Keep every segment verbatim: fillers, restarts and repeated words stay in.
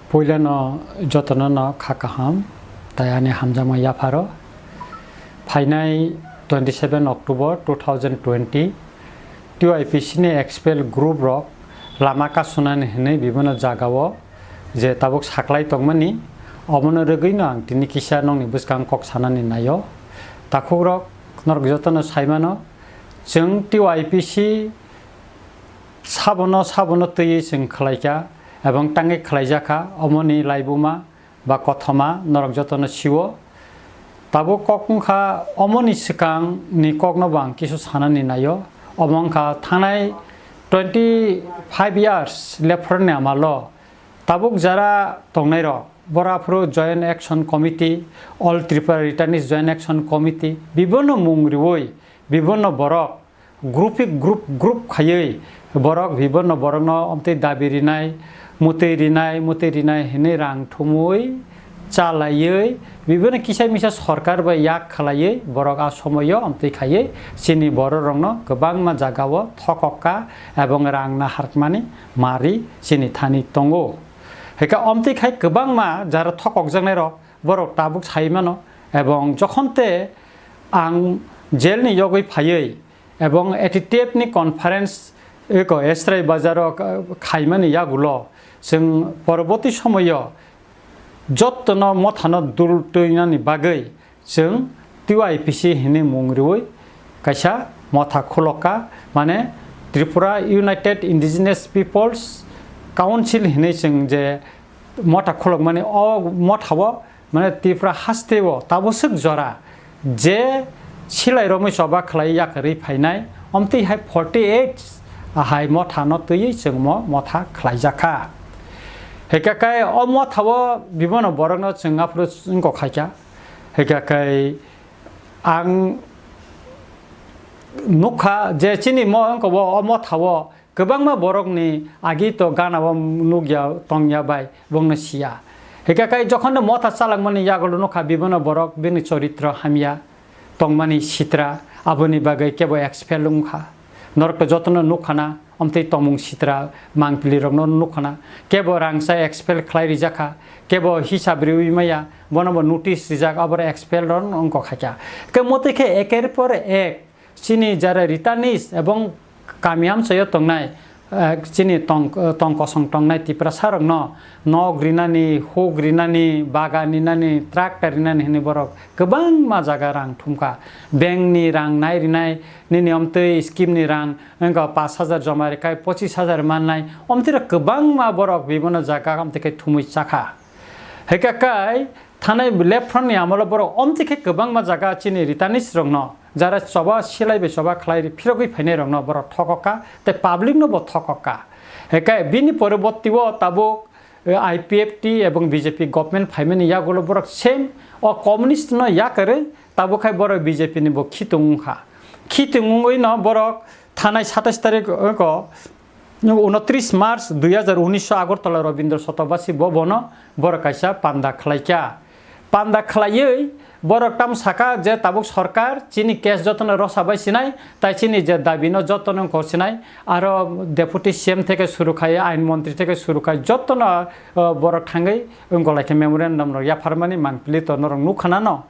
Puilano jotono no kha kaham, tai ani hamjakma yapharo. Phainai twenty seven October two thousand twenty, T Y P C ni expel group rok lama kasunani hinwi bibino jagao je tabuk saklai tongmani, omono rwgwino ang tini kisa nokni bwskang kok sanani naio. Takhukrok, norok jotono saimano, chwng T Y P C sabono sabono twiwi chwng khlaikha ebong tangwi khlaijakha, omoni laibuma ba kothoma norok jotono sio. Tabuk kok wngkha, omoni swkangni kokno bo ang kisu sanani naio. Omo wngkha thanai twenty five years lephorni amalo tabuk jara tongnairok, boro aphuru Joint Action Committee, All Tripura Returnees Joint Action Committee, bibonno mung riwi, bibonno borok, group group group khaiwi borok bibonno borokno omtwi dabi rinai, mutwi rinai, mutwi rinai hinwi rang thumwi chalaiwi bibonno kisa misa sorkar bai yak khlaiwi borok a somoio omtwi khaiwi chini bororokno kwbangma jagao thokokka ebong rang naharkmani mari chini thani tongo. Hika omtwi khai kwbangma jara thokokjaknairok borok tabuk sai mano, ebong jokhon te ang jail ni yogwi phaiwi ebong A T T F ni conference eko Esrai Bazar o khaimani yagulo chwng poroboti somoyo jottono mothano dul twinani bagwi chwng T Y P C hinwi mung riwi kaisa motha khulokka, mane Tripura United Indigenous Peoples Council hinwi chwng je motha khulokmani, o mothao mane Tripura hasteo taboswk jora je silai romwi choba khlai yakarwi phainai, omtwi hai forty eight hai mothano twiwi chwngmo motha khlaijakha. Hika kai o mothao bibonno borokno chwng aphuru wngkok khaikha. Hika kai ang nukha je chini mo wngkha o, o mothao kwbangma borokni agi to gana o nukya tongya bai bongno siya. Hika kai jokhon no motha chalangmani yagulo nukha bibonno borok bini choritro hamya tongmani sitra, aboni bagwi kebo expel wngkha. Norok to jotono nukha na, omtwi tongmung sitra mangpili rokno nukha na, kebo rangsa expel khlai rijakha, kebo hisab riwi maya, bono bo notice rijak, aboro expel rok wngkha khaikha. Ke motwi khe eker por ek chini jara returnees ebong kami amchaio tongnai, eh, chini tong, tong kosong tongnai Tiprasa rokno nok rinani, huk rinani, bagan rinani, tractor rinani hinwi borok kwbangma jaga rang thumkha. Bank ni rang nai rinai, nini omtwi scheme ni rang wngkha pash hajar joma rikhai pochis hajar mannai, omtwi rok kwbangma borok bibonno jaga omtwi khe thumwi chakha. Hika kai thanai left front ni amolo borok omtwi khe kwbangma jaga chini returnees rokno jara choba silai bai choba khlai phirogwi phainai rokno borok thokokka tei public no bo thokokka. Hika bini poroborti o tabuk, eh, I P F T ebong B J P government phaimani yagulo borok same o communist no yakarwi tabuk khai borok B J P ni bo khitung wngkha. Khitung wngwi no borok thanai satais tarik wngkha, unotris March dui hajar unis Agartala Rabindra Sotobasi Bhavan o borok kaisa panda khlaikha. Panda khlaiwi borok tamo saka je tabuk sorkar chini case jotono rosa bai sinai, tai chini je dabi no jotono wngkha sinai, aro deputy C M theke suru khai, ain montri theke suru khai jotono, o, borok thangwi wngkha laikha memorandum rok yapharmani mangpili to norok nukha nano.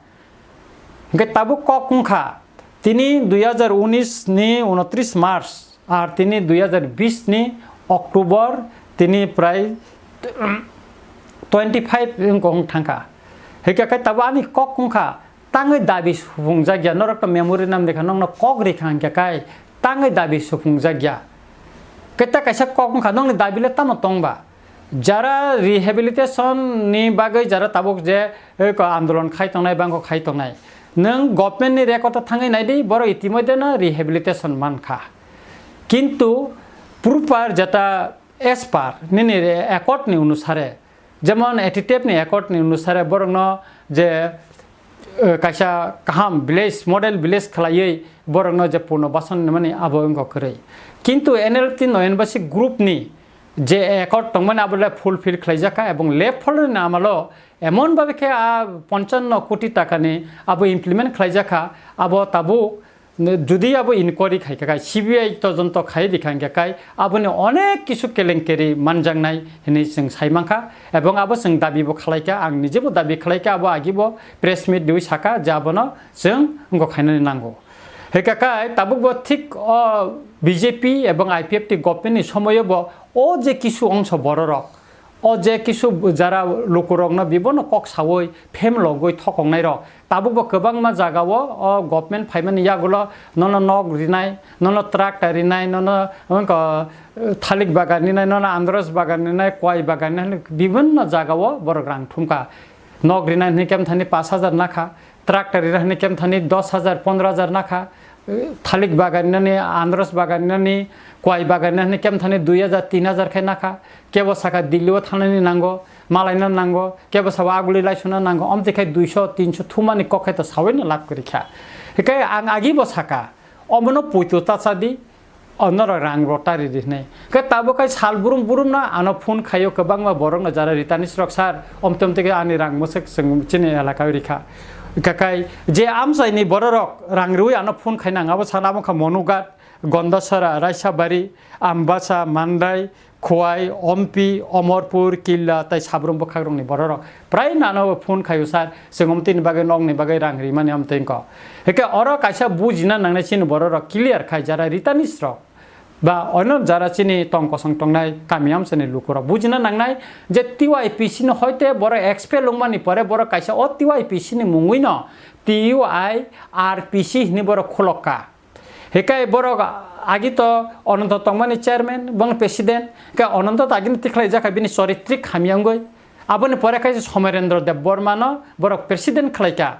Hwnkhe tabuk kok wngkha, tini dui hajar unis ni unotris March, ar tini dui hajar bis ni October, tini prai twenty five wngkha wng thangkha. Hwnkhe khe tabuk ani kok wngkha, tangwi dabi supungjakya, norok to memory nam dekha, nokno kok rikha hwnkhe kai tangwi dabi supungjakya. Khe ta kaisa kok wngkha, nokni dabi le tamo tongba? Jara rehabilitation ni bagwi jara tabuk je, eh, ko andolon khai tongnai, bangkho khai tongnai. Nwng government ni record o thangwi nai di, borok itimodhye no rehabilitation man kha. Kintu proper jeta as per nini accord ni onusare, jemon A T T F ni accord ni onusare borok no je, eh, kaisa kaham village, model village khlaiwi borokno je purno basan hinmani abo wngkha kwrwi. Kintu N L T Noyonbasi group ni je accord tongmani abo le fulfill khlaijakha ebong left front ni amalo emon babe khe a ponchano koti takani abo implement khlaijakha, abo tabuk Jodi abo inquiry khai kha kai, C B I tojonto khai rikha hingkha kai, aboni onek kisu kelenkeri manjaknai hinwi chwng sai mankha, ebong abo chwng dabi bo khlai kha, ang nije bo dabi khlai kha, abo agi bo press meet riwi sakha je abono chwng wngkha khainani nango. Hingkha kai tabuk bo thik o B J P ebong I P F T government ni somoio bo o je kisu ongso bororok, o je kisu jara lukurokno bibono kok saui phem logwi thokongnai rok. Tabuk bo kwbangma jagao o government phaimani yagulo nono nok rinai, nono tractor rinai, nono wngkha, eh, thalik bagan rinai, nono andros bagan rinai, kwai bagan rinai, bibinno jagao borok rang thumkha. Nok rinai hwnwi kemthani pash hajar nakha, tractor rinai hwnwi kemthani dos hajar, pondro hajar nakha, eh, thalik bagan rinani, andros bagan rinani, kwai bagan rinani kemthani dui hajar, tin hajar khai nakha. Kebo saka Delhi o thangnani nango, malaina nango, kebo sabo aguli laisuna nango, omtwi khai duiso, tinso thumani kok khai to saui no lab kwrwi kha. Hikai ang agi bo saka, omono puitu tacha di, onorok rang rota ri di hwnwi. Khe tabuk khai sal burum burum no ano phone khaio kwbangma borok no jara ritani srok sar, omte omte khe ani rang mwswk chwng chini elaka o rikha. Kakai je amchaini bororok rang riui ano phone khaina ang abo sana abo kha Monugat, Gondasara, Raisabari, Ambasa, Mandai, Khowai, Ompi, Omorpur, Killa tei Sabrum bwkhakrokni bororok prai nano phone khaio sir, chwng omtini bagwi nokni bagwi rang rimani omtwi wngkha. Hwnkhe oro kaisa bujina nangnai chini bororok clear khai jara ritani srok ba ono jara chini tong kosong tongnai kami amsani lukurok bujina nangnai je T Y P C ni hoite borok expel wngmani pore borok kaisa o T Y P C ni mungwino T Y R P C hinwi borok khulokka. Hikai borok agi to Ononto tongmani chairman, bong president, hikai Ononto to agini tikhlai jakha bini choritrik hamya wngwi. Aboni pore khe Somerendra Debbarma no borok president khlaikha.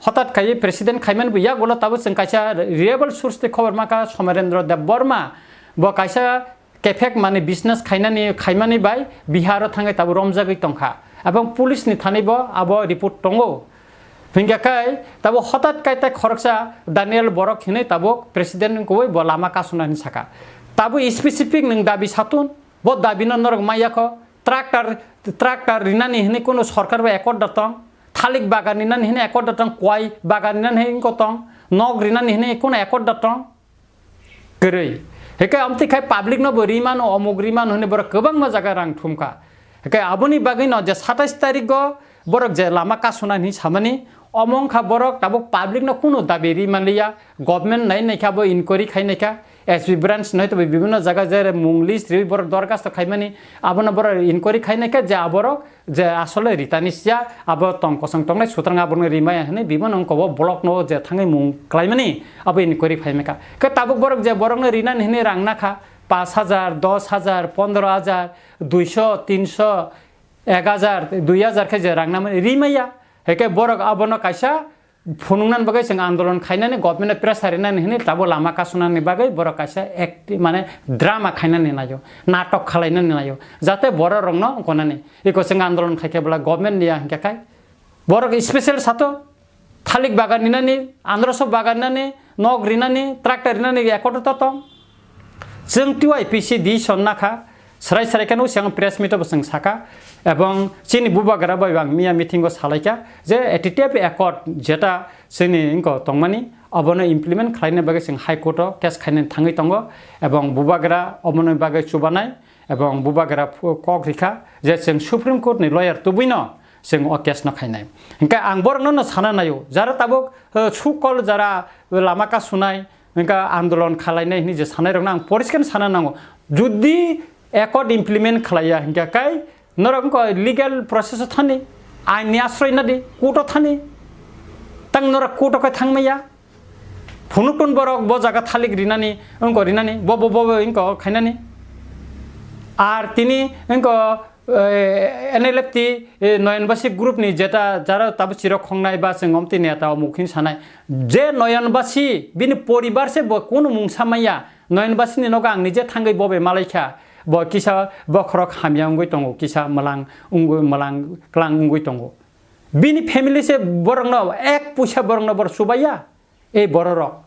Hotat khai president khaimani bo yagulo tabuk chwng kaisa reliable source twi khobor mankha Somerendra Debbarma bo kaisa kephek mani business khainani, khaimani bai Bihar o thangwi tabuk romjagwi tongkha. Abong police ni thani bo abo report tongo. Hingkha kai tabuk hotat kai tai khoroksa Daniel Borok hinwi tabuk president wngkui bo lama kasuna hinwi saka. Tabuk specific nwng dabi satun, bo dabi no norok maya kho. Tractor, tractor rinani hinwi kunu sorkar bai accord da tong. Thalik bagan rinani hinwi accord da tong, kwai bagan rinani hinwi wngkha tong. Nok rinani hinwi kunu accord da tong. Kwrwi. Hikai amtwi khai public no bo rimano, omuk rimano hinwi borok kwbangma jaga rang thumkha. Hikai aboni bagwi no je satais tarik go borok je lama kasuna hinwi samani, omo wngkha borok tabuk public no kunu dabi ri manliya, government nai naikha bo inquiry khai naikha, S P branch nai to bibinno jaga je mung list riwi borok dorkhasto khaimani, abono borok inquiry khai naikha je aborok je asole ritani siya, abo tong kosong tongnai sutrang abono rimaya hinwi bibinno wngkha bo block no je thangwi mung klaimani abo inquiry khai maikha. Khe tabuk borok je borokno rinani hinwi rang nakha, pash hajar, dos hajar, pondro hajar, duiso, tinso, ek hajar, dui hajar khe je rang namani rimaya. Heke borok abono kaisa phunuknani bagwi chwng andolon khainani, government no pressure rinani hinwi tabuk lama kasunani bagwi borok kaisa act, mane drama khainani naio, natok khalainani naio, jate borok rokno ongkonani. Iko chwng andolon khaikhe bwla government niya hinkhe khai borok special sato thalik bagan ninani, androso bagan ninani, nok rinani, tractor rinani ekotro to tong. Chwng T Y P C decision nakha, srai srai kheno siang press meet o bo chwng saka, ebong chini bubagra bai ang miya meeting o salaikha je A T T F accord jeta chini wngkha tongmani, obono implement khlaina bagwi chwng High Court o case khainani thangwi tongo, ebong bubagra oboni bagwi chubanai, ebong bubagra phu-, kok rikha je chwng Supreme Court ni lawyer tubui no chwng o case no khainai. Hinkhe ang borok no no sana naio, jara tabuk, eh, sukol jara lama kasunai, hinkhe andolon khalainai hinwi je sanai rok no ang poriskar sana nango. Jodi accord implement khlaiya hinkhe kai norok wngkha legal process o thani, ain ni asroi nadi, court o thani, tang norok court o khe thangmaya. Phunukton borok bo jaga thalik rinani, wngkha rinani, bo, bo, bo, bo, wngkha khainani. Ar tini wngkha, eh, N L F T, eh, Noyonbasi group ni jeta jara tabuk chirok khongnai ba chwng omtwi neta omuk hin sanai. Je Noyonbasi bini poribar se bo kunu mungsa maya. Noyonbasi ni nogo ang nije thangwi bo bai malaikha. Bo kisa bokhorok hamya wngwi tongo, kisa mwlang wngwi, mwlang klang wngwi tongo. Bini family se borokno ek puisa borokno borok chubaiya. Ei bororok.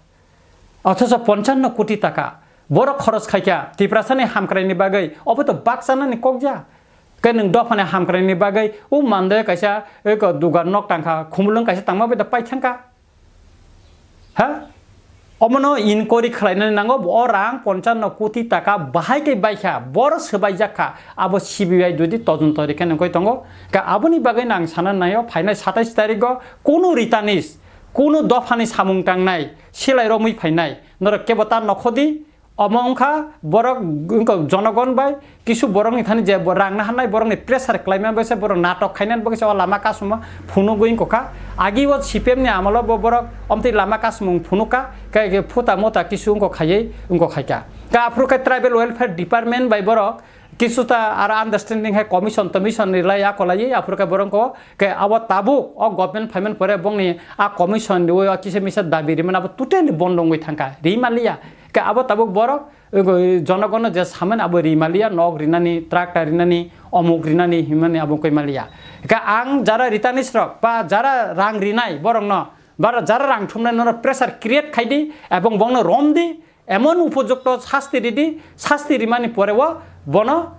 Othocho ponchanno koti taka borok khoros khaikha Tiprasani hamkraini bagwi, obo to bakchanani kokja. Khe nwng dophani hamkraini bagwi o mande kaisa eko dugar nok tangkha, khumulwng kaisa tangma bai da paithangkha. Ha? Omono inquiry khlainani nango, o rang ponchanno koti taka bahai khe baikha, boro swbaijak kha, abo C B I jodi todonto rikhe nangkoi tongo. Ka aboni bagwi nang sana naio, phainai satais tarigo kunu ritanis, kunu dophani samung tangnai, silai romwi phainai, norok kebo ta nokhodi, omo wngkha borok wngkha jonogon bai, kisu borokni thani je bo rang naharnai borokni pressure khlaima bai se borok natok khainani bagwi se o lama kasuma phunugwi wngkha. Agi o C P M ni amolo bo borok omtwi lama kasumung phunukha, khe, khe phuta mota kisu wngkha khaiwi wngkha khaikha. Khe aphuru khe tribal welfare department bai borok kisu ta aro understanding hai commission tommission ni lai akolaiwi aphuru khe borok wngkha khe abo tabuk o government phaimani pore bongni a commission riwi o kisa misa dabi rimani abo totally bondo wngwi thangkha, rimaliya. Khe abo tabuk borok Ego, jonogono je samen abo rimaliya, nok rinani, tractor rinani, omuk rinani himani abo koi maliya. Ka ang jara ritanis rok ba jara rang rinai borokno, ba jara rang thumnai nono pressure create khaidi ebong bongno romdi, emon upojukto sasti ridi, sasti rimani poreo bono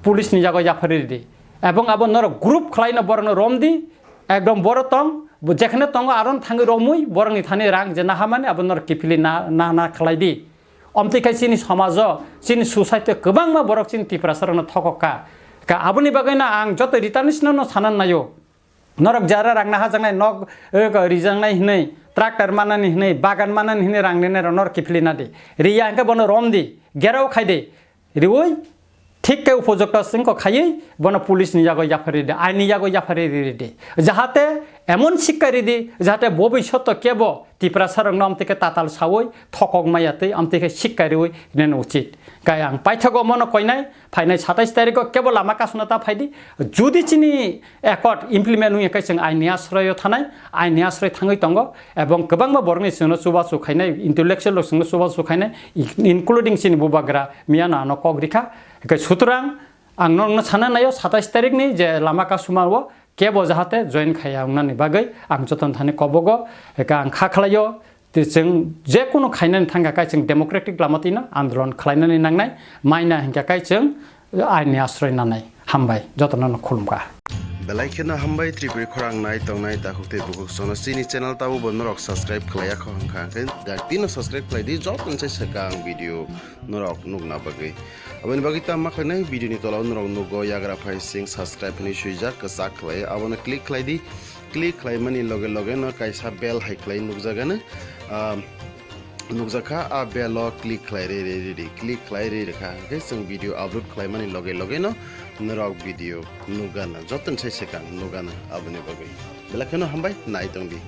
police ni jago yaphari ridi. Ebong abo norok group khlaino borokno romdi, ekdom boro tong, bo jekhane tongo aron thangwi romwi borokni thani rang je nahamani abo norok kiphilwi na, na, na khlaidi. Omtwi khe chini somajo, chini society kwbangma borok chini Tiprasarokno thokok kha. Ka aboni bagwino ang joto ritanisno no sana naio. Norok jara rang nahajaknai nok, eh, rijaknai hinwi, tractor manani hinwi, bagan manani hinwi rang rinai rok norok kiphilwi nadi. Riya hwnkhe bono romdi, gerao khaidi. Riwi thik khe upojukto sengkho khaiwi bono police ni yago yaphari ridi, aini yago yaphari ridi. Jahate emon sikka ridi, jahate bobishoto kebo Tiprasarokno amtwi khe tatal sawi thokok maya twi amtwi khe sikka riwi rinani uchit. Kai ang paithago mono koinai, phainai satais tarikho kebo lama kasuna ta phaidi. Judi chini accord implement wngya khe chwng aini asroyo thanai, aini asroi thangwi tongo, ebong kwbangma borokni chwngno chubachu khainai, intellectual rok chwngno chubachu khainai, including chini bubagra miyano ano kok rikha. Hwnkhe sutrang ang nokno sana naio satais tarikni je lama kasuma o kebo jahate join khaiya wngnani bagwi ang jotono thani kobogo, hwnkhe ang kha khlaio. Tei chwng je kunu khainani thangkha khe chwng democratic lama twino andolon khlainani nangnai, maina hinkha khe chwng aini asroi nanai. Hambai, jotono no khulumkha. Belai kheno hambai Tripuri khorang nai tongnai takhuk tei bukhuk sono chini channel tabo bo norok subscribe khlaiya kho hwnkha hwnkhe daktino subscribe khlai di joto se swkang video norok nukna bagwi. Aboni bagwi tamo ma khlainai video ni tola o norok nugo yagra phai sing subscribe hinwi swijak kwchak khlai abono click khlai di. Click khlaimani loge loge no kaisa bell hai khlai nukjagano, ah, nukjakha, a bell o click khlai re re re re, click khlai re re kha, hwnkhe chwng video upload khlaimani loge loge no norok video nukgana, jotono sai swkang nukgana aboni bagwi. Belai kheno hambai, nai tongdi.